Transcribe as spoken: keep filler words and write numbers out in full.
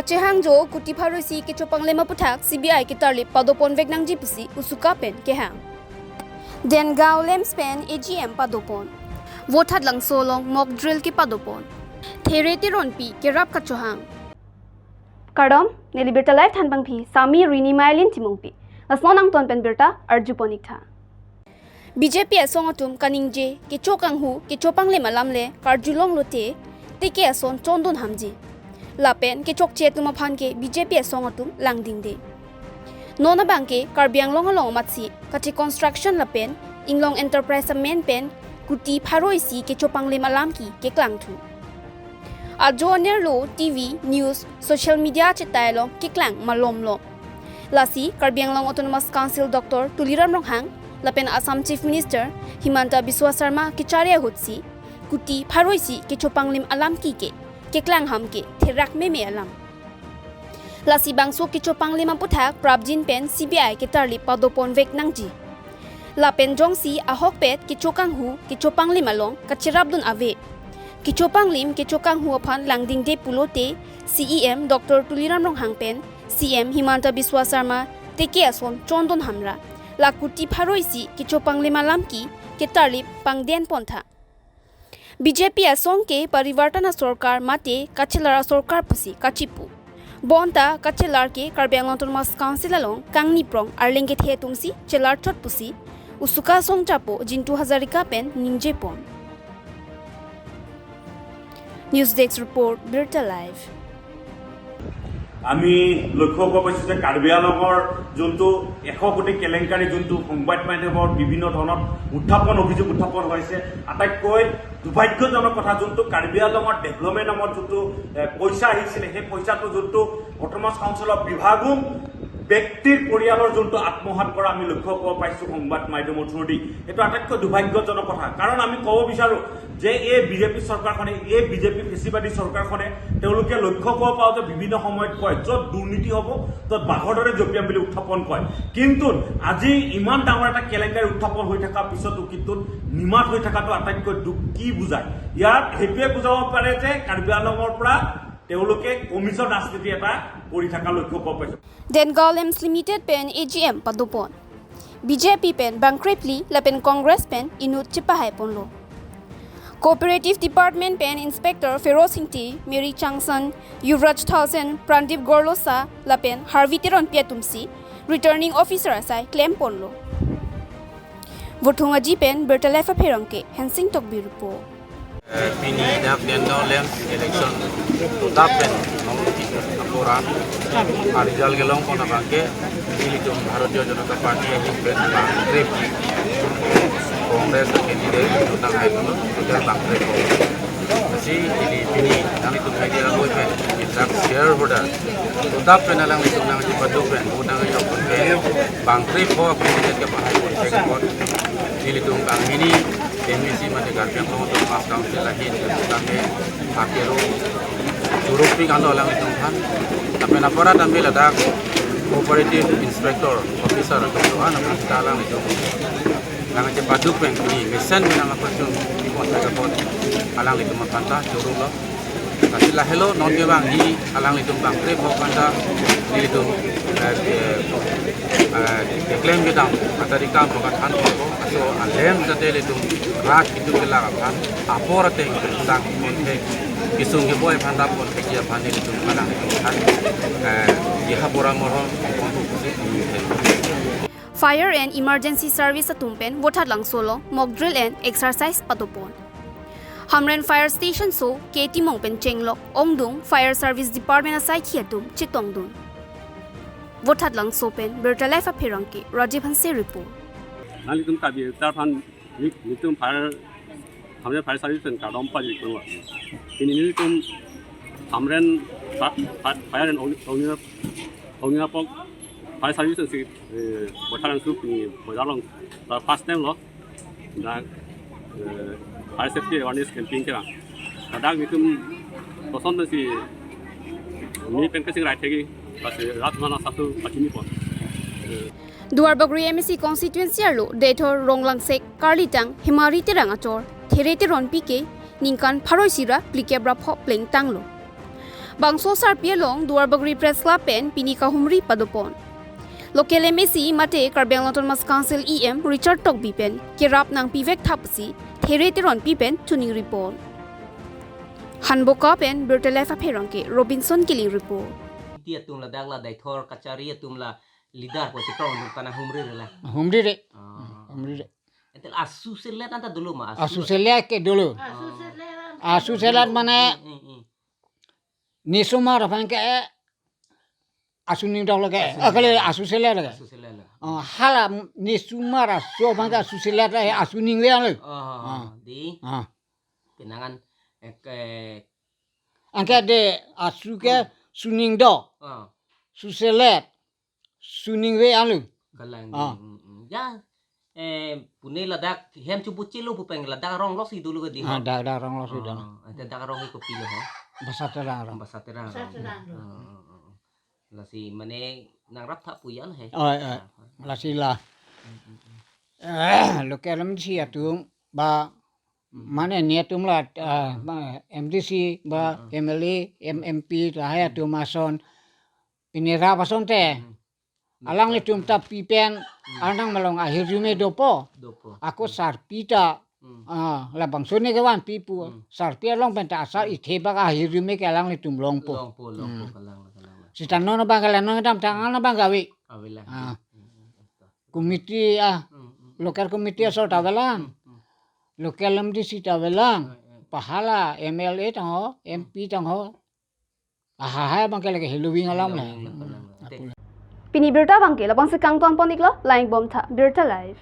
Chehangjo kuti pharo isi kechopanglim aputhak C B I ketarlip padopon vek nangji pusi usuka pen kehang. Dengaon LAMPS pen A G M padopon. Vothatlangso along mock drill kepadopon. There Teronpi kerap kachohang. Kardom, neli Birta Live thanbangpi Sami Rini Mailin Timungpi. Lason angton pen birta arjupon iktha. B J P asong atum kaningje kecho kanghu, kechopanglim alam le karjulong lote, teke ason chondun hamji. Lapen kechokche atum aphan ke B J P asong atum langdingde. Non abang ke Karbi Anglong along amatsi kache construction lapen Inglong Enterprise amen pen kuti pharo isi kechopanglim alam ki keklangthu. Ajo anerlo T V, news, social media chetai along keklang malomlo. Lasi Karbi Anglong Autonomous Council Doctor Tuliram Ronghang lapen Assam Chief Minister Himanta Biswa Sarma kechari ahutsi kuti pharo isi kechopanglim alam ki ke keklang ham ke therak meme alam. Lasi bangso kechopanglim aputhak prapjin pen C B I ketarlip padopon vek nangji. Lapen jongsi ahokpet kecho kanghu, kechopanglim along kacherapdun ave, kechopanglim, kecho kanghu aphan langdingde pulote, C E M Doctor Tuliram Ronghang pen C M Himanta Biswa Sarma teke ason chondun hamra, la kuti pharo isi kechopanglim alam ki ketarlip pangdenpontha. B J P asong ke parivartan asorkar mate kachelar asorkar pusi kachipu. Bonta kachelar ke Karbi Anglong Autonomous Council along kangni prong arleng kethe atumsi chelarchot pusi usuka asong chapo Jintu Hazarika pen ningjepon. News Desk Report, Birta Live. আমি লক্ষ্য কৰিব পাৰিছো যে কাৰ্বি আংলঙৰ যোনটো এশ কোটি কেলেংকাৰী, যোনটো সংবাদ মাধ্যমত বিভিন্ন ধৰণৰ উত্থাপন, অভিযোগ উত্থাপন হৈছে, আটাইতকৈ দুৰ্ভাগ্যজনক কথা, যোনটো কাৰ্বি আংলঙৰ ডেভেলপমেণ্ট নামত যোনটো, এ, পইচা আহিছিলে, সেই পইচাটো যোনটো অট'নমাছ কাউন্সিলৰ বিভাগো ব্যক্তিৰ পৰিয়ালৰ যোনটো আত্মসাৎ কৰা আমি লক্ষ্য কৰিব পাৰিছো সংবাদ মাধ্যমৰ থ্ৰুদি। এইটো আটাইতকৈ দুৰ্ভাগ্যজনক কথা, কাৰণ আমি ক'ব বিচাৰো যে এই বিজেপি চৰকাৰখনে, এই বিজেপি ফেচিবাদী চৰকাৰখনে তেওঁলোকে লক্ষ্য কৰিব পাওঁ যে বিভিন্ন সময়ত কয়, য'ত দুৰ্নীতি হ'ব, ত'ত বাঘৰ দৰে জঁপিয়াম বুলি উত্থাপন কয়। কিন্তু আজি ইমান ডাঙৰ এটা কেলেংকাৰী উত্থাপন হৈ থকাৰ পিছতো কিন্তু নিমাত হৈ থকাটো আটাইতকৈ দুখ। কি বুজায়? ইয়াত সেইটোৱে বুজাব পাৰে যে কাৰ্বি আংলঙৰ পৰা তেওঁলোকে কমিছন ৰাজনীতি এটা কৰি থকা লক্ষ্য কৰিব পাৰিছে। Dengaon LAMPS Limited pen A G M padopon. B J P pen bangkrepli lapen Congress pen inut chepahaiponlo. Cooperative Department pen Inspector Feroz Ingti, Mary Changsan, Yuvraj Thaosen, Prandip Gorlosa lapen Harvi Teronpi atumsi Returning Officer asai klemponlo. Vothung Aji pen Birta Live apherangke Hensing Tokbi report. Eh, pini dak Dengaon LAMPS election dotap pen nong apuran a-result kelongpon abangke ilitum Bharatiya Janata Party ahin pen bangkrep, Congress candidate dotang hai kono sudah bangkrep. Lasi ili pini nanglitum hai dia lagoi pen dak shareholder dotap pen alanglitum nangchepaduk pen, vote nangjokpon pen bangkrep ho candidate kepahai pon, ilitum kang ini M A C mate Karbi Anglong Autonomous Council ahin kami hakero churuk pik ando alanglitum aphan. Lapen aparat ambil ladak cooperative inspector officer atum aphan, aphan ta alanglitum nangchepaduk pen pini mesen nang apa sung ipon kajapon alanglitum aphan ta churuklo. Lasi lahelo non kevangji alanglitum bangkrep ho aphan ta nelitum, eh, eh, eh, keklem kedam atari kam pokathan ko aso alem jate ilitum rat itu kelak aphan apor ateng sang pon thek, kesung keboi aphan ta pon thekji aphan nelitum alanglitum aphan, eh, diha pora morho pon thek. Fire and Emergency Service atum pen Vothatlangso along mock drill and exercise padopon. Hamren Fire Station so K T Mong pen chenglok ongdung Fire Service Department asaikhi atum chetongdun. Vothatlangso pen Birta Live apherangke Rajiv Hanse report. Nanglitum kabi tarphan ni-, nelitum fire, Hamren Fire Service pen kardom pajirikon wa. Pini nelitum Hamren fa-, fa-, Fire and Ogni-, Ogni-, Ognirakshak Fire Service si, eh, Vothatlangso pini bojar along, ta first time lo. Dak, eh, fire safety awareness campaign kevang. Ladak nelitum koson pensi mi pen kachingrai thekji, lasi rat mana satu pachini pon. Eh. Duarbagori M A C constituency arlo Deithor Ronglangsek Karlitang Hemari Terang achor There Teronpi ke ningkan pharo isi ra phlikep ra pho plengtanglo. Bangso sarpi along Duarbagori Press Club pen pini kahumri padopon. Local M A C mate Karbi Anglong Autonomous Council E M Richard Tokbi pen kerap nangpivek thapsi There Teronpi pen choningri pon. Hanboka pen Birta Live apherangke Robinson Killing report. Ti atum ladak la Deithor kachari atum la leader ko chikrong atum kana humri re la. Humri re. Ah. Humri re. Entel asu selet anta dolo ma, asu. Asu selet ke dolo. Ah. Asu selet mane, eh, eh, eh, nisomar aphan ke, eh, asu ningdok lake. Asu ningdok. Akale asu selet lake. Asu selet lake. Oh, hala nisomar asu aphan ke asu selet lake, asu ningve lo. Oh, oh, oh. Ah. Di. Ah. Pinangan, eh, ke. Anke de asu ke, hmm, su ningdok. Ah. Su selet. Su ningve lo. Kalang. Ah. Hmm, hmm. Ya. Eh, pune ladak hem chubu chelo pu pen ladak arong lok si dolo ke di. Ah, ho? Dak, dak arong lok si dolo. Ah, ante dak arong ke kopilo ho? Basa Terang arong. Basa Terang arong. Basa Terang arong. Ah, ah, ah, ah. Lasi mane nangrap thap pu ya lo he. Oh, eh. Ah, ah. Lasi la. Hmm, hmm, hmm. Eh, local M D C atum ba, hmm, mane ni atum la, ah, hmm, ba M D C ba, hmm, M L A, M-, M P lahai, hmm, atum ason. Pini rap asonte. Hmm. Alanglitum ta pi pen, hmm, Arnam along ahirjume dopo. Dopo. Ako, hmm, sarpi ta, hmm, ah, labangso ne kevanpi pu. Hmm. Sarpi along pen ta asar, hmm, ithebak ahirjume ke alanglitum longpo. Longpo, longpo, hmm, kalang, kalang. Sita non abang ke la non kedamtang, non abang ke ave. Ave lang. Ah. Hmm, hmm, hmm. Committee, ah, hmm, hmm, local committee, hmm, asor ta avelang. Hmm, hmm. Local M D C ta avelang. Hmm, hmm. Pahala M L A tangho, hmm, M P tangho. Aha, hai abang ke lake heloving alam le. Heloving alam, alam. Pini birta abang ke labangsi kangton pon-iklo, lang-ik bomtha, Birta Live.